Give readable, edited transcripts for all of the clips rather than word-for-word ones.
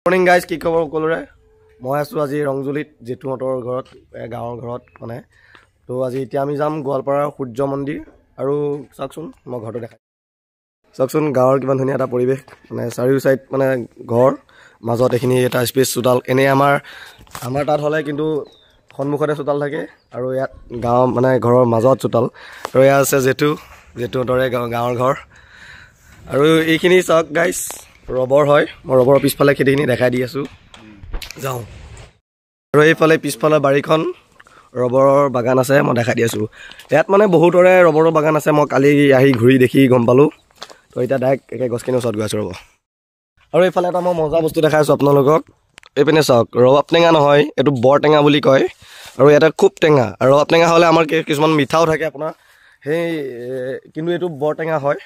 Morning guys, কি খবৰ সকলোৰে? মই আছোঁ আজি ৰংজুলিত জেঠুহঁতৰ ঘৰত, গাঁৱৰ ঘৰত মানে। তো আজি এতিয়া আমি যাম গোৱালপাৰাৰ সূৰ্য মন্দিৰ। আৰু চাওকচোন, মই ঘৰটো দেখাই চাওকচোন, গাঁৱৰ কিমান ধুনীয়া এটা পৰিৱেশ। মানে চাৰিও চাইড মানে ঘৰ, মাজত এইখিনি এটা স্পেচ চোতাল। এনেই আমাৰ আমাৰ তাত হ'লে কিন্তু সন্মুখতে চোতাল থাকে, আৰু ইয়াত গাঁও মানে ঘৰৰ মাজত চোতাল। আৰু এয়া আছে জেঠু, জেঠুহঁতৰে গাঁৱৰ ঘৰ। আৰু এইখিনি চাওক গাইজ, ৰবৰ হয়। মই ৰবৰৰ পিছফালে খেতিখিনি দেখাই দি আছোঁ, যাওঁ। আৰু এইফালে পিছফালে বাৰীখন ৰবৰৰ বাগান আছে, মই দেখাই দি আছোঁ। ইয়াত মানে বহুতৰে ৰবৰৰ বাগান আছে, মই কালি আহি ঘূৰি দেখি গম পালোঁ। তো এতিয়া ডাইৰেক্ট একে গছখিনিৰ ওচৰত গৈ আছোঁ ৰ'ব। আৰু এইফালে এটা মই মজা বস্তু দেখাই আছোঁ আপোনালোকক। এইপিনে চাওক, ৰবাব টেঙা নহয়, এইটো বৰটেঙা বুলি কয়। আৰু ইয়াতে খুব টেঙা। আৰু ৰবাব টেঙা হ'লে আমাৰ কিছুমান মিঠাও থাকে আপোনাৰ সেই, কিন্তু এইটো বৰটেঙা হয়।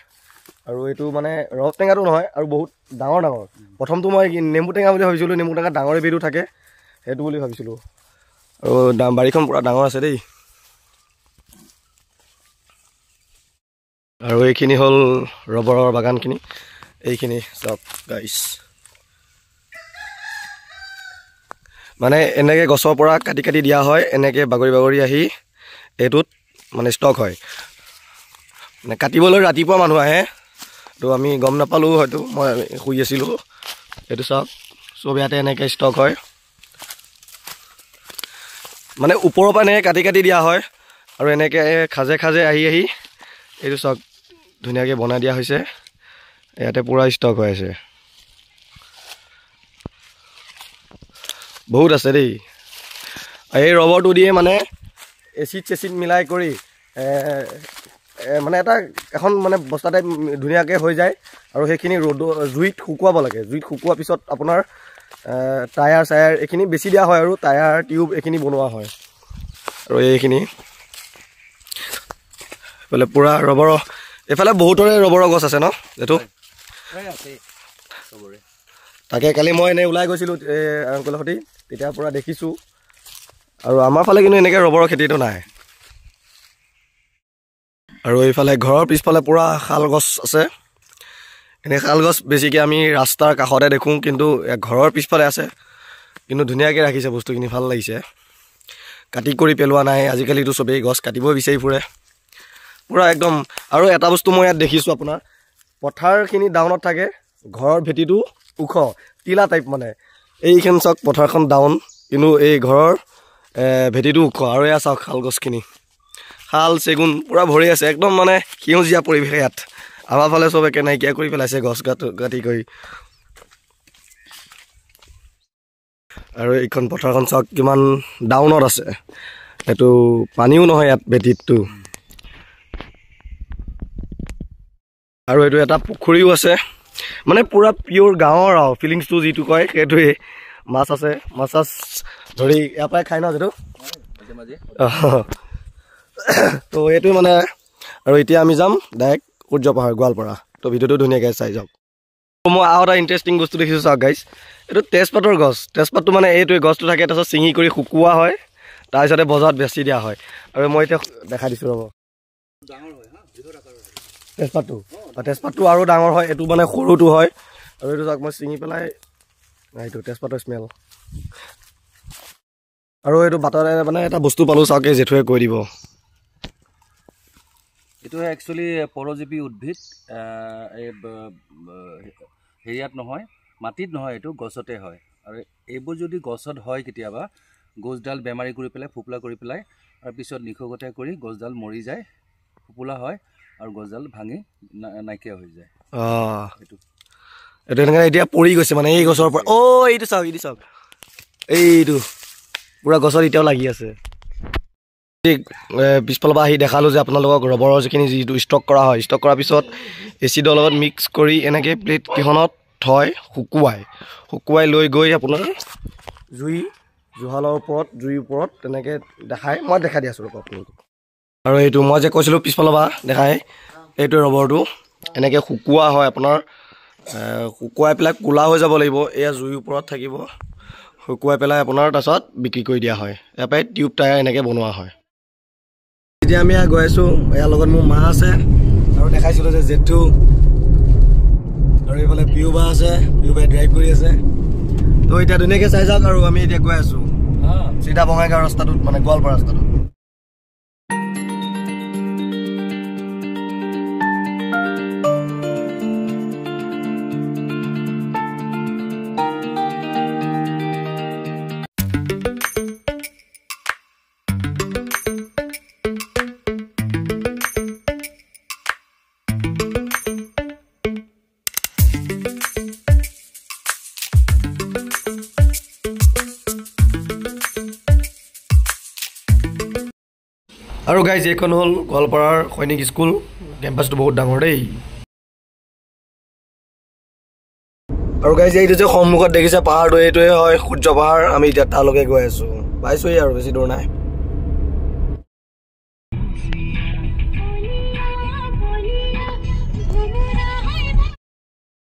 আৰু এইটো মানে ৰবাব টেঙাটো নহয়, আৰু বহুত ডাঙৰ ডাঙৰ। প্ৰথমটো মই নেমু টেঙা বুলি ভাবিছিলোঁ, নেমু টেঙা ডাঙৰ এবিধো থাকে, সেইটো বুলি ভাবিছিলোঁ। আৰু বাৰীখন পূৰা ডাঙৰ আছে দেই। আৰু এইখিনি হ'ল ৰবৰৰ বাগানখিনি, এইখিনি চাওক গাইছ। মানে এনেকৈ গছৰ পৰা কাটি কাটি দিয়া হয়, এনেকৈ বাগৰি বাগৰি আহি এইটোত মানে ষ্টক হয়। মানে কাটিবলৈ ৰাতিপুৱা মানুহ আহে, তো আমি গম নাপালোঁ, হয়তো মই শুই আছিলোঁ। এইটো চাওক, চব ইয়াতে এনেকৈ ষ্টক হয়। মানে ওপৰৰ পৰা এনেকৈ কাটি কাটি দিয়া হয়, আৰু এনেকৈ খাজে খাজে আহি আহি এইটো চাওক ধুনীয়াকৈ বনাই দিয়া হৈছে। ইয়াতে পূৰা ষ্টক হৈ আছে, বহুত আছে দেই। এই ৰবৰটো দিয়ে মানে এচিড চেচিড মিলাই কৰি মানে এটা এখন মানে বস্তা টাইপ ধুনীয়াকৈ হৈ যায়। আৰু সেইখিনি ৰ'দ জুইত শুকুৱাব লাগে। জুইত শুকোৱাৰ পিছত আপোনাৰ টায়াৰ চায়াৰ এইখিনি বেছি দিয়া হয়, আৰু টায়াৰ টিউব এইখিনি বনোৱা হয়। আৰু এইখিনি এইফালে পূৰা ৰবৰৰ, এইফালে বহুতৰে ৰবৰৰ গছ আছে ন এইটো। তাকে কালি মই এনেই ওলাই গৈছিলোঁ আংকুলৰ সৈতে, তেতিয়াৰ পৰা দেখিছোঁ। আৰু আমাৰ ফালে কিন্তু এনেকৈ ৰবৰৰ খেতিটো নাই। আৰু এইফালে ঘৰৰ পিছফালে পূৰা শাল গছ আছে। এনেই শাল গছ বেছিকৈ আমি ৰাস্তাৰ কাষতে দেখোঁ, কিন্তু ঘৰৰ পিছফালে আছে। কিন্তু ধুনীয়াকৈ ৰাখিছে বস্তুখিনি, ভাল লাগিছে। কাটি কৰি পেলোৱা নাই। আজিকালিতো চবেই গছ কাটিবই বিচাৰি ফুৰে পূৰা একদম। আৰু এটা বস্তু মই ইয়াত দেখিছোঁ আপোনাৰ, পথাৰখিনি ডাউনত থাকে, ঘৰৰ ভেটিটো ওখ, টিলা টাইপ মানে। এইখন চাওক পথাৰখন ডাউন, কিন্তু এই ঘৰৰ ভেটিটো ওখ। আৰু এয়া চাওক শাল গছখিনি, শাল চেগুন পূৰা ভৰি আছে, একদম মানে সেউজীয়া পৰিৱেশ ইয়াত। আমাৰ ফালে চব একে নাইকিয়া কৰি পেলাইছে গছ কাটি কৰি। আৰু এইখন পথাৰখন চাওক কিমান ডাউনত আছে, এইটো পানীও নহয় ইয়াত ভেটিতটো। আৰু এইটো এটা পুখুৰীও আছে, মানে পূৰা পিয়'ৰ গাঁৱৰ আৰু ফিলিংছটো যিটো কয় সেইটোৱেই। মাছ আছে, মাছ চাছ ধৰি ইয়াৰ পৰাই খাই ন যিটো। তো এইটোৱে মানে। আৰু এতিয়া আমি যাম ডাইৰেক্ট সূৰ্য পাহাৰ গোৱালপাৰা। তো ভিডিঅ'টো ধুনীয়াকৈ চাই যাওক। মই আৰু এটা ইণ্টাৰেষ্টিং বস্তু দেখিছোঁ চাওক গাইজ, এইটো তেজপাতৰ গছ। তেজপাতটো মানে এইটোৱে গছটো থাকে, তাৰপিছত ছিঙি কৰি শুকোৱা হয়, তাৰপিছতে বজাৰত বেচি দিয়া হয়। আৰু মই এতিয়া দেখাই দিছোঁ ৰ'ব। তেজপাতটো, তেজপাতটো আৰু ডাঙৰ হয়, এইটো মানে সৰুটো হয়। আৰু এইটো চাওক মই ছিঙি পেলাই, এইটো তেজপাতৰ স্মেল। আৰু এইটো বাটতে মানে এটা বস্তু পালোঁ, চাওক এই জেঠুৱে কৈ দিব। এইটো একচুৱেলি পৰজীৱী উদ্ভিদ, এই হেৰিয়াত নহয়, মাটিত নহয়, এইটো গছতে হয়। আৰু এইবোৰ যদি গছত হয়, কেতিয়াবা গছডাল বেমাৰী কৰি পেলাই, ফোপোলা কৰি পেলাই, আৰু পিছত নিশকতীয়া কৰি গছডাল মৰি যায়, ফোপোলা হয় আৰু গছডাল ভাঙি নাইকিয়া হৈ যায়। এইটো এইটো এনেকৈ এতিয়া পৰি গৈছে মানে এই গছৰ পৰা। অ' এইটো চাওক, এইটো চাওক, এইটো পূৰা গছত এতিয়াও লাগি আছে। পিছফালৰ পৰা আহি দেখালোঁ যে আপোনালোকক ৰবৰৰ যিখিনি যিটো ষ্টক কৰা হয়, ষ্টক কৰাৰ পিছত এচিডৰ লগত মিক্স কৰি এনেকৈ প্লেট কেইখনত থয়, শুকুৱাই শুকুৱাই লৈ গৈ আপোনাৰ জুই জুহালৰ ওপৰত, জুইৰ ওপৰত তেনেকৈ দেখাই। মই দেখাই দি আছোঁ ৰ'ব আপোনালোকক। আৰু এইটো মই যে কৈছিলোঁ পিছফালৰ পৰা দেখাই, এইটো ৰবৰটো এনেকৈ শুকোৱা হয় আপোনাৰ, শুকুৱাই পেলাই ক'লা হৈ যাব লাগিব, এয়া জুইৰ ওপৰত থাকিব, শুকুৱাই পেলাই আপোনাৰ তাৰপিছত বিক্ৰী কৰি দিয়া হয়। ইয়াৰ পৰাই টিউব টায়াৰ এনেকৈ বনোৱা হয়। এতিয়া আমি গৈ আছোঁ, ইয়াৰ লগত মোৰ মা আছে, আৰু দেখাইছিলোঁ যে জেঠু, আৰু এইফালে পিউ বা আছে, পিউ বাই ড্ৰাইভ কৰি আছে। তো এতিয়া ধুনীয়াকৈ চাই যাওক আৰু আমি এতিয়া গৈ আছোঁ চিধা বঙাইগাঁও ৰাস্তাটোত, মানে গোৱালপাৰা ৰাস্তাটোত। আৰু গাইজ এইখন হ'ল গোৱালপাৰাৰ সৈনিক স্কুল কেম্পাছটো, বহুত ডাঙৰ দেই। আৰু গাইজ এইটো যে সন্মুখত দেখিছে পাহাৰটো, এইটোৱে হয় সূৰ্য পাহাৰ। আমি এতিয়া তালৈকে গৈ আছোঁ, পাইছোঁৱেই আৰু বেছি দূৰ নাই।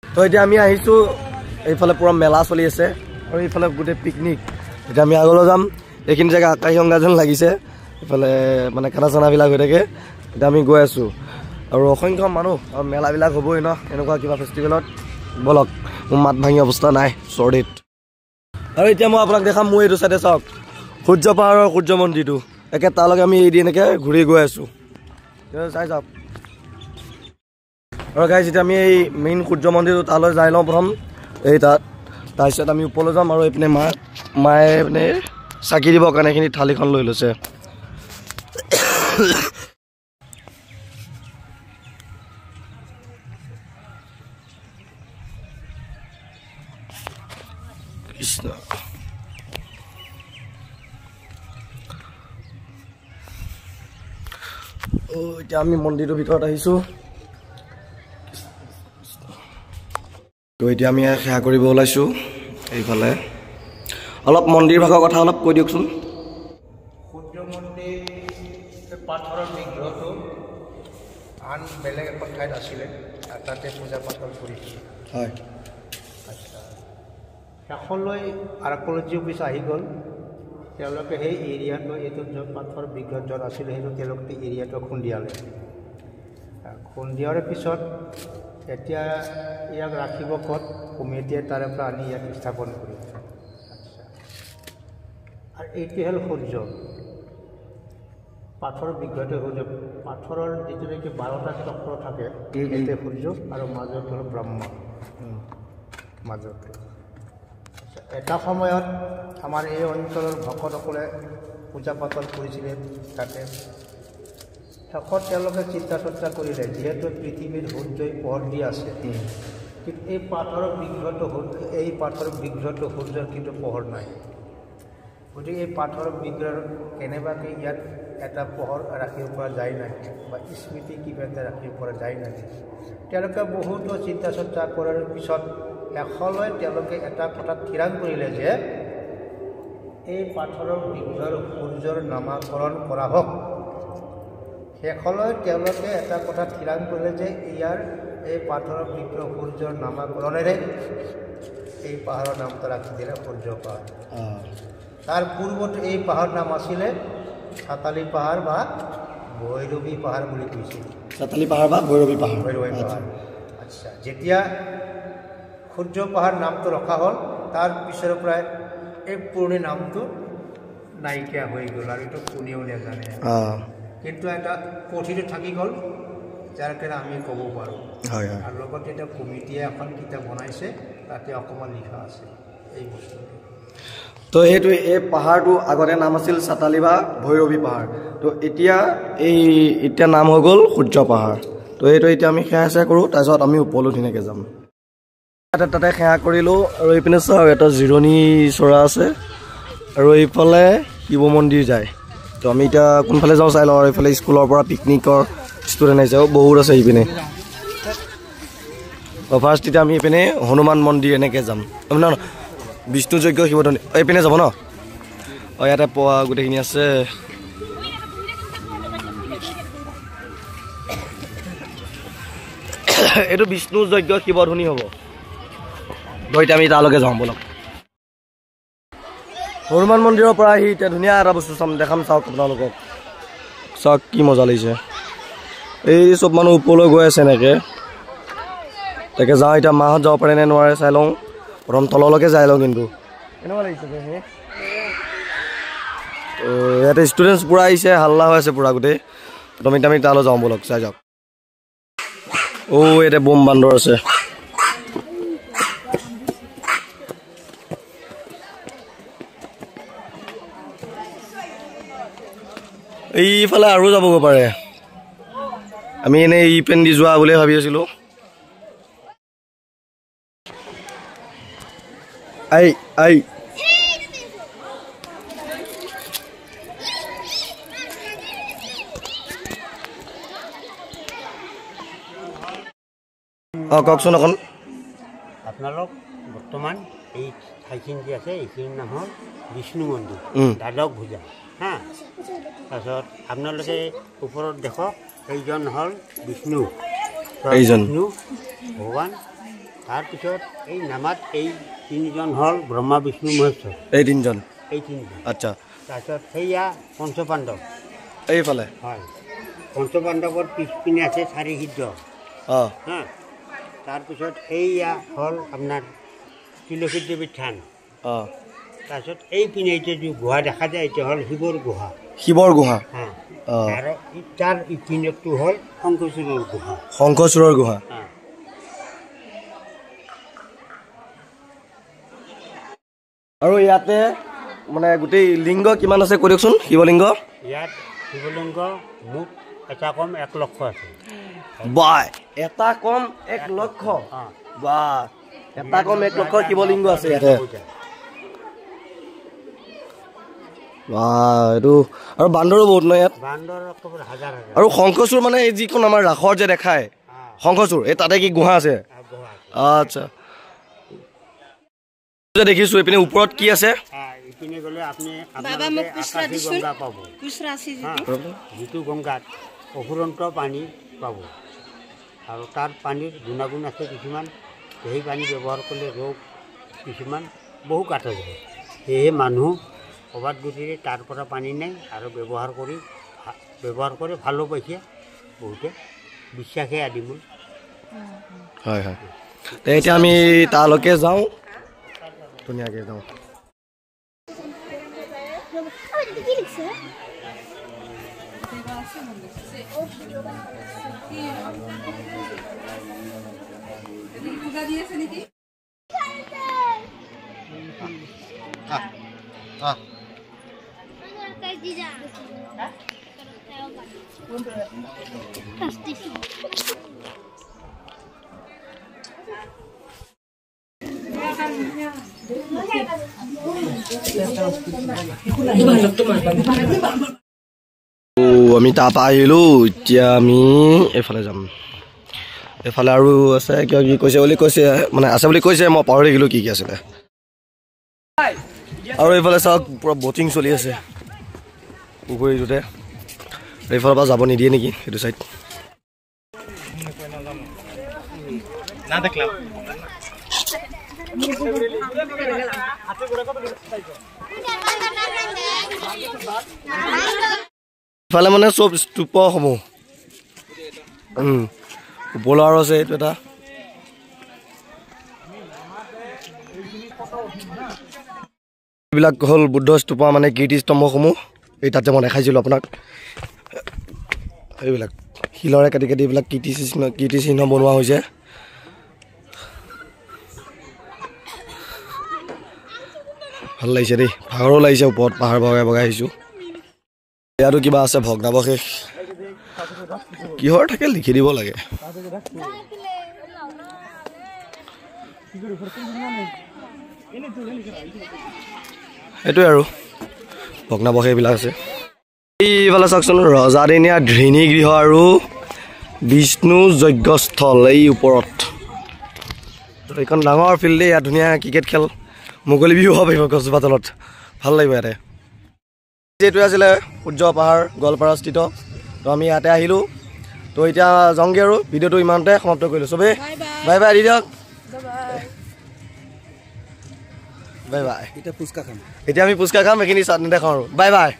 তো এতিয়া আমি আহিছোঁ, এইফালে পূৰা মেলা চলি আছে আৰু এইফালে গোটেই পিকনিক। এতিয়া আমি আগলৈ যাম। এইখিনি জেগা আকাশীগংগা যেন লাগিছে, এইফালে মানে খানা চানাবিলাক হৈ থাকে। এতিয়া আমি গৈ আছোঁ আৰু অসংখ্য মানুহ আৰু মেলাবিলাক হ'বই ন এনেকুৱা কিবা ফেষ্টিভেলত। ব'লক, মোৰ মাত ভাঙি অৱস্থা নাই চৰ্দিত। আৰু এতিয়া মই আপোনাক দেখাম, মোৰ এইটো চাইডে চাওক সূৰ্য পাহাৰৰ সূৰ্য মন্দিৰটো, একে তালৈকে আমি এইদি এনেকৈ ঘূৰি গৈ আছোঁ, চাই যাওক। আৰু গাইজ এতিয়া আমি এই মেইন সূৰ্য মন্দিৰটো তালৈ যাই লওঁ প্ৰথম, এই তাত। তাৰপিছত আমি ওপৰলৈ যাম। আৰু এইপিনে মায়ে মানে চাকি দিবৰ কাৰণে এইখিনি থালিখন লৈ লৈছে। কৃষ্ণ। এতিয়া আমি মন্দিৰটোৰ ভিতৰত আহিছোঁ। তো এতিয়া আমি সেৱা কৰিব ওলাইছোঁ। এইফালে অলপ মন্দিৰ ভাগৰ কথা অলপ কৈ দিয়কচোন। সূৰ্য মন্দিৰ পাথৰৰ বিগ্ৰহটো আন বেলেগ এখন ঠাইত আছিলে আৰু তাতে পূজা পাতল কৰিছিলে। হয়। আচ্ছা, শেষলৈ আৰ্কলজি অফিচ আহি গ'ল। তেওঁলোকে সেই এৰিয়াটো, এইটো য'ত পাথৰ বিগ্ৰহ য'ত আছিলে সেইটো তেওঁলোকে এৰিয়াটো খুন্দিয়ালে। খুন্দিয়াৰ পিছত এতিয়া ইয়াক ৰাখিব ক'ত, কমিটিয়ে তাৰে পৰা আনি ইয়াত স্থাপন কৰিলে। আচ্ছা, আৰু এইটো হ'ল সূৰ্য, পাথৰৰ বিগ্ৰহটো সূৰ্য। পাথৰৰ যিটো নেকি 12টা চক্ৰ থাকে, সেইটোৱে সূৰ্য আৰু মাজত হ'ল ব্ৰহ্মা মাজত। এটা সময়ত আমাৰ এই অঞ্চলৰ ভকতসকলে পূজা পাতল কৰিছিলে তাতে। শেষত তেওঁলোকে চিন্তা চৰ্চা কৰিলে, যিহেতু পৃথিৱীৰ সূৰ্যই পোহৰ দি আছে, কিন্তু এই পাথৰৰ বিগ্ৰহটো এই পাথৰৰ বিগ্ৰহটো সূৰ্যৰ কিন্তু পোহৰ নাই। গতিকে এই পাথৰৰ বিগ্ৰহৰ কেনেবাকৈ ইয়াত এটা পোহৰ ৰাখিব পৰা যায় নাই বা স্মৃতি কিবা এটা ৰাখিব পৰা যায় নাই। তেওঁলোকে বহুতো চিন্তা চৰ্চা কৰাৰ পিছত শেষলৈ তেওঁলোকে এটা কথা থিৰাং কৰিলে যে এই পাথৰৰ বিগ্ৰহৰ সূৰ্যৰ নামাকৰণ কৰা হওক। শেষলৈ তেওঁলোকে এটা কথা থিৰাং কৰিলে যে ইয়াৰ এই পাথৰৰ বিগ্ৰহ সূৰ্যৰ নামাকৰণেৰে এই পাহাৰৰ নামটো ৰাখি দিলে সূৰ্য পাহাৰ। তাৰ পূৰ্বত এই পাহাৰৰ নাম আছিলে সাতালি পাহাৰ বা ভৈৰৱী পাহাৰ বুলি কৈছিল। সাতালি পাহাৰ বা ভৈৰৱী পাহাৰ। ভৈৰৱী পাহাৰ। আচ্ছা, যেতিয়া সূৰ্য পাহাৰ নামটো ৰখা হ'ল, তাৰ পিছৰ পৰাই এই পুৰণি নামটো নাইকিয়া হৈ গ'ল আৰু এইটো কোনেও নাজানে। কিন্তু এটা কথিত থাকি গ'ল, যাৰ কাৰণে আমি ক'ব পাৰোঁ। আৰু লগতে এতিয়া কমিটিয়ে এখন কিতাপ বনাইছে, তাতে অকণমান লিখা আছে এই বস্তুটো। তো সেইটো এই পাহাৰটো আগতে নাম আছিল সাতালি বা ভৈৰৱী পাহাৰ, তো এতিয়া এই এতিয়া নাম হৈ গ'ল সূৰ্য পাহাৰ। তো সেইটো এতিয়া আমি সেৱা চেৱা কৰোঁ, তাৰপিছত আমি ওপৰলৈ ধুনীয়াকৈ যাম। তাতে সেৱা কৰিলোঁ। আৰু এইপিনে চাওক এটা জিৰণি চৰা আছে আৰু এইফালে শিৱ মন্দিৰ যায়। তো আমি এতিয়া কোনফালে যাওঁ চাই লওঁ। আৰু এইফালে স্কুলৰ পৰা পিকনিকৰ ষ্টুডেণ্ট আহিছে, বহুত আছে এইপিনে। ফাৰ্ষ্ট এতিয়া আমি এইপিনে হনুমান মন্দিৰ এনেকৈ যাম, নহয় বিষ্ণু যজ্ঞ শিৱধনী এইপিনে যাব ন। অঁ, ইয়াতে পোৱা গোটেইখিনি আছে। এইটো বিষ্ণু যজ্ঞ শিৱধনী হ'ব। তো এতিয়া আমি তালৈকে যাওঁ ব'লক। হনুমান মন্দিৰৰ পৰা আহি এতিয়া ধুনীয়া এটা বস্তু চাম, দেখাম, চাওক আপোনালোকক। চাওক কি মজা লাগিছে। এই চব মানুহ ওপৰলৈ গৈ আছে এনেকৈ। তাকে যাওঁ এতিয়া, মাহঁত যাব পাৰে নে নোৱাৰে চাই লওঁ। প্ৰথম তললৈকে যাই লওঁ কিন্তু। কেনেকুৱা লাগিছে? ইয়াতে ষ্টুডেণ্টছ পূৰা আহিছে, হাল্লা হৈ আছে পূৰা গোটেই। আমি তালৈ যাওঁ ব'লক, চাই যাওক। অ' ইয়াতে বোম বান্দৰ আছে। এইফালে আৰু যাবগৈ পাৰে, আমি এনেই ই পেন দি যোৱা বুলিয়ে ভাবি আছিলোঁ। I I অঁ কওকচোন অকণ। আপোনালোক বৰ্তমান এই ঠাইখিনি যি আছে এইখিনিৰ নাম হ'ল বিষ্ণু মন্দিৰ, দ্বাদশ ভূজা। হা, তাৰপিছত আপোনালোকে ওপৰত দেখক এইজন হ'ল বিষ্ণু, বিষ্ণু ভগৱান। তাৰপিছত এই নামাত এই তিনিজন হ'ল ব্ৰহ্মা বিষ্ণু মহেশ্বৰ, এই তিনিজন, এই তিনিজন। আচ্ছা। তাৰপিছত সেয়া পঞ্চপাণ্ডৱ এইফালে। হয়, পঞ্চপাণ্ডৱৰ পিছপিনে আছে চাৰি সিদ্ধ। হা, তাৰপিছত এইয়া হ'ল আপোনাৰ তুলসী দেৱীৰ থান। তাৰপিছত এই পিনে এতিয়া যি গুহা দেখা যায় এইটো হ'ল শিৱৰ গুহা, শিৱৰ গুহা। আৰু তাৰ ইপিনেটো হ'ল শংখচূড়ৰ গুহা, শংখচূড়ৰ গুহা। আৰু ইয়াতে মানে গোটেই লিংগ কিমান আছে কৈ দিয়কচোন? শিৱলিংগ ইয়াত শিৱলিংগ মুঠ এটা কম 1 লক্ষ আছে। বা এটা কম 1 লক্ষ? বা এটা কম 1 লক্ষ শিৱলিংগ আছে ইয়াতে। বা এইটো আৰু বান্দৰো বহুত ন ইয়াত? বান্দৰ হাজাৰ হাজাৰ। আৰু শংখচূড় মানে এই যিখন আমাৰ ৰাসৰ যে দেখায় শংখচূড়, এই তাতে কি গুহা আছে? আচ্ছা, দেখিছো এইপিনে ওপৰত কি আছে? ইপিনে গ'লে আপুনি আকাশী গংগা পাব, যিটো গংগাত অফুৰন্ত পানী পাব। আৰু তাৰ পানীৰ গুণাগুণ আছে কিছুমান, সেই পানী ব্যৱহাৰ কৰিলে ৰোগ কিছুমান বহু কাটা যায়। সেয়েহে মানুহ অবাধ গতিৰে তাৰ পৰা পানী নাই আৰু ব্যৱহাৰ কৰি ভালো পাইছে বহুতে, বিশ্বাসে আদিমূল। হয় হয়। এতিয়া আমি তালৈকে যাওঁ, ধুনীয়াকৈ যাওঁ। আমি তাৰপৰা আহিলোঁ, এতিয়া আমি এইফালে যাম। এইফালে আৰু আছে কিবা কিবি কৈছে বুলি কৈছে, মানে আছে বুলি কৈছে, মই পাহৰি থাকিলোঁ কি কি আছিলে। আৰু এইফালে চাওক পূৰা বটিং চলি আছে পুখুৰীটোতে। এইফালৰ পৰা যাব নিদিয়ে নেকি সেইটো চাইড? ইফালে মানে চব স্তূপসমূহ ওপৰলৈ আৰু আছে এইটো এটা। এইবিলাক হ'ল বুদ্ধ স্তূপ মানে কীৰ্তিস্তম্ভসমূহ, এই তাতে মই দেখাইছিলোঁ আপোনাক। এইবিলাক শিলৰে কাটি কাটি এইবিলাক কীৰ্তিচিহ্ন বনোৱা হৈছে। ভাল লাগিছে দেই, ভাগৰো লাগিছে, ওপৰত পাহাৰ বগাই বগাই আহিছোঁ। ইয়াতো কিবা আছে ভগ্নাৱশেষ, কিহৰ থাকে লিখি দিব লাগে। সেইটোৱে আৰু ভগ্নাৱশেষবিলাক আছে। এইফালে চাওকচোন ৰজাদিনীয়া ধ্ৰিণী গৃহ আৰু বিষ্ণু যজ্ঞস্থল এই ওপৰত। এইখন ডাঙৰ ফিল্ড, ইয়াত ধুনীয়া ক্ৰিকেট খেল, মুকলি বিহু হ'ব পাৰিব গছজোপা তলত, ভাল লাগিব ইয়াতে। এইটোৱে আছিলে সূৰ্য পাহাৰ গোৱালপাৰাস্থিত। তো আমি ইয়াতে আহিলোঁ, তো এতিয়া যাওঁগৈ আৰু ভিডিঅ'টো ইমানতে সমাপ্ত কৰিলোঁ। চবেই বাই বাই দি দিয়ক, বাই বাই। এতিয়া পুচকা খাম, এতিয়া আমি পুচকা খাম, এইখিনি চাটনি দেখাওঁ আৰু বাই বাই।